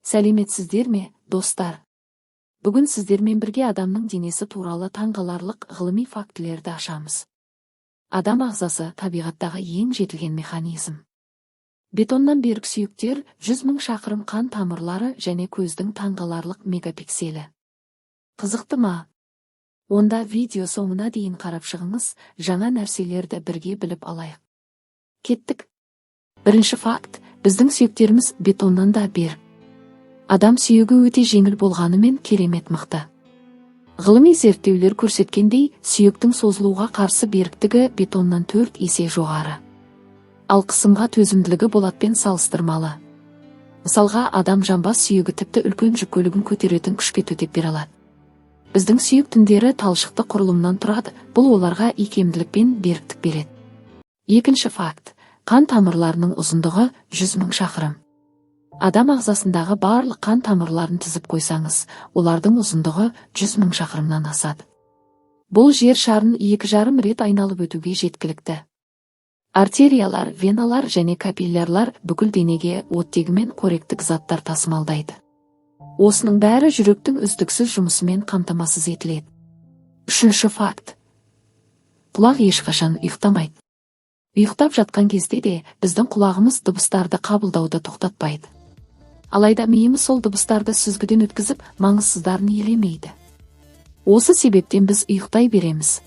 Сәлеметсіздер ме, достар? Бүгін сіздермен бірге адамның денесі туралы таңғаларлық ғылыми фактілерді ашамыз. Адам ағзасы – табиғаттағы ең жетілген механизм. Бетоннан берік сүйектер, 100 000 шақырым қан тамырлары және көздің таңғаларлық мегапикселі. Қызықты ма? Онда видео соңына дейін қарап шығыңыз, жаңа нәрселерді бірге біліп алайық. Кеттік. Бірінші факт: біздің сүйектеріміз бетоннан да берік. Адам сүйегі өте жеңіл болғанымен, керемет мықты. Ғылыми зерттеулер көрсеткендей, сүйектің созылуға қарсы беріктігі бетоннан 4 есе жоғары. Ал қысымға төзімділігі болатпен салыстырмалы. Мысалға, адам жамбас сүйегі тіпті үлкен жүк көлігін көтеретін күшке төтеп бере алады. Біздің сүйек тіндері талшықты құрылымнан тұрады, бұл оларға икемділік пен беріктік береді. Екінші факт: қан тамырларының ұзындығы 100 000 шақырым. Адам ағзасындағы барлық қан тамырларын тізіп қойсаңыз, олардың ұзындығы 100 000 шақырымнан асады. Бұл жер шарын 2,5 рет айналып өтуге жеткілікті. Артериялар, веналар және капиллярлар бүкіл денеге оттегі мен қоректік заттар тасымалдайды. Осының бәрі жүректің үздіксіз жұмысымен қамтамасыз етіледі. Үшінші факт: құлақ ешқашан ұйықтамайды. Ұйықтап жатқан кезде де біздің құлағымыз дыбыстарды қабылдауды тоқтатпайды. Алайда миымыз сол дыбыстарды сүзгіден өткізіп, маңызсыздарын елемейді. Осы себептен біз ұйықтай береміз.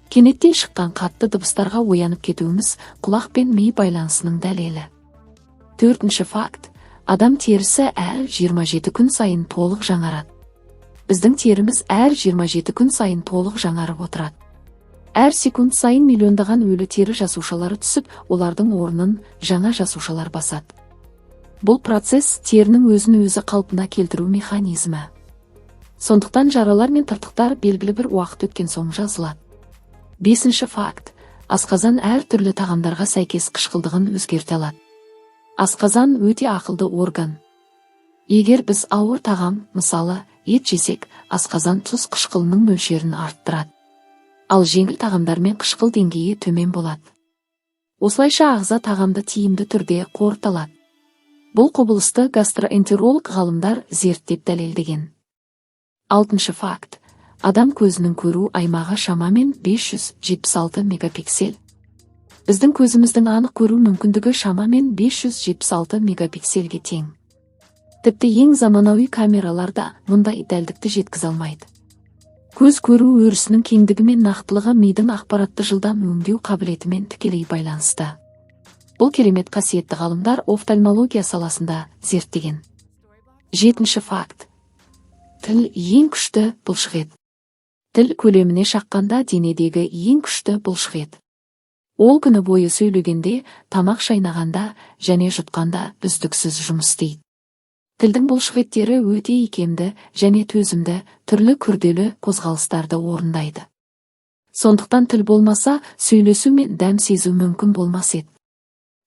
Кенеттен шыққан қатты дыбыстарға оянып кетуіміз – құлақ пен ми байланысының дәлелі. Төртінші факт: адам терісі әр 27 күн сайын толық жаңарады. Біздің теріміз әр 27 күн сайын толық жаңарып отырады. Әр секунд сайын миллиондаған өлі тері жасушалары түсіп, олардың орнын жаңа жасушалар басады. Бұл процесс – терінің өзін өзі қалпына келтіру механизмі. Сондықтан жаралар мен тыртықтар белгілі бір уақыт өткен соң жазылады. Бесінші факт: асқазан әр түрлі тағамдарға сәйкес қышқылдығын өзгерте алады. Асқазан өте ақылды орган. Егер біз ауыр тағам, мысалы, ет жесек, асқазан тұз қышқылының мөлшерін арттырады. Ал жеңіл тағамдармен қышқыл деңгейі төмен болады. Осылайша ағза тағамды тиімді түрде қорыта алады. Бұл құбылысты гастроэнтеролог ғалымдар зерттеп дәлелдеген. Алтыншы факт: адам көзінің көру аймағы шамамен 576 мегапиксель. Біздің көзіміздің анық көру мүмкіндігі шамамен 576 мегапиксельге тең. Тіпті ең заманауи камералар да мұндай дәлдікті жеткізе алмайды. Көз көру өрісінің кеңдігі мен нақтылығы мидың ақпаратты жылдам өңдеу қабілетімен тікелей байланысты. Бұл керемет қасиетті ғалымдар офтальмология саласында зерттеген. Жетінші факт: тіл – ең күшті бұлшықет. Тіл көлеміне шаққанда денедегі ең күшті бұлшықет. Ол күні бойы сөйлегенде, тамақ шайнағанда және жұтқанда үздіксіз жұмыс істейді. Тілдің бұлшықеттері өте икемді және төзімді, түрлі күрделі қозғалыстарды орындайды. Сондықтан тіл болмаса, сөйлесу мен дәм сезу мүмкін болмас еді.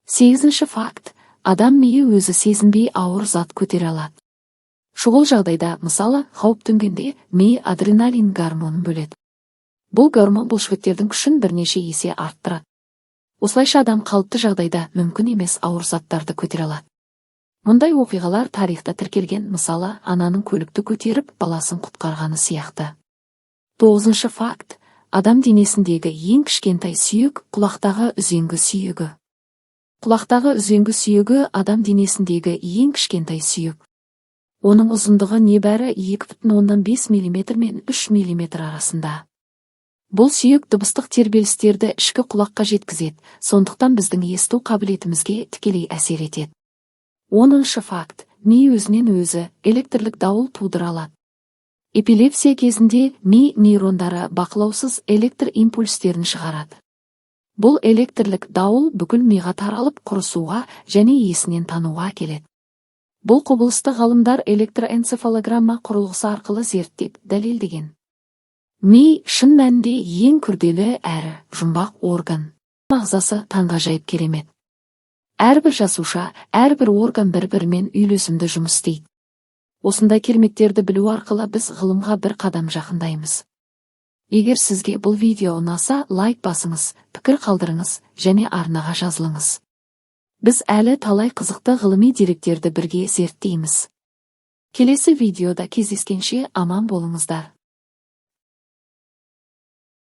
Сегізінші факт: адам миы өзі сезінбей ауыр зат көтере алады. Шұғыл жағдайда, мысалы, қауіп төнгенде, ми адреналин гормонын бөледі. Бұл гормон бұлшықеттердің күшін бірнеше есе арттырады. Осылайша адам қалыпты жағдайда мүмкін емес ауыр заттарды көтере алады. Мұндай оқиғалар тарихта тіркелген, мысалы, ананың көлікті көтеріп, баласын құтқарғаны сияқты. Тоғызыншы факт: адам денесіндегі ең кішкентай сүйек – құлақтағы үзеңгі сүйегі. Құлақтағы үзеңгі сүйегі – адам денесіндегі ең кішкентай сүйек. Оның ұзындығы небәрі 2,5 мм мен 3 мм арасында. Бұл сүйек дыбыстық тербелістерді ішкі құлаққа жеткізеді, сондықтан біздің есту қабілетімізге тікелей әсер етеді. 10-шы факт: ми өзінен өзі электрлік дауыл тудыра алады. Эпилепсия кезінде ми нейрондары бақылаусыз электр импульстерін шығарады. Бұл электрлік дауыл бүкіл миға таралып, құрысуға және есінен тануға әкеледі. Бұл құбылысты ғалымдар электроэнцефалограмма құрылғысы арқылы зерттеп, дәлелдеген. Ми шын мәнінде ең күрделі әрі жұмбақ орган. Ағзасы таңғажайып керемет. Әрбір жасуша, әрбір орган бір-бірімен үйлесімді жұмыс істейді. Осындай кереметтерді білу арқылы біз ғылымға бір қадам жақындаймыз. Егер сізге бұл видео ұнаса, лайк басыңыз, пікір қалдырыңыз және арнаға жазылыңыз. Біз әлі талай қызықты ғылыми деректерді бірге зерттейміз. Келесі видеода кездескенше аман болыңыздар.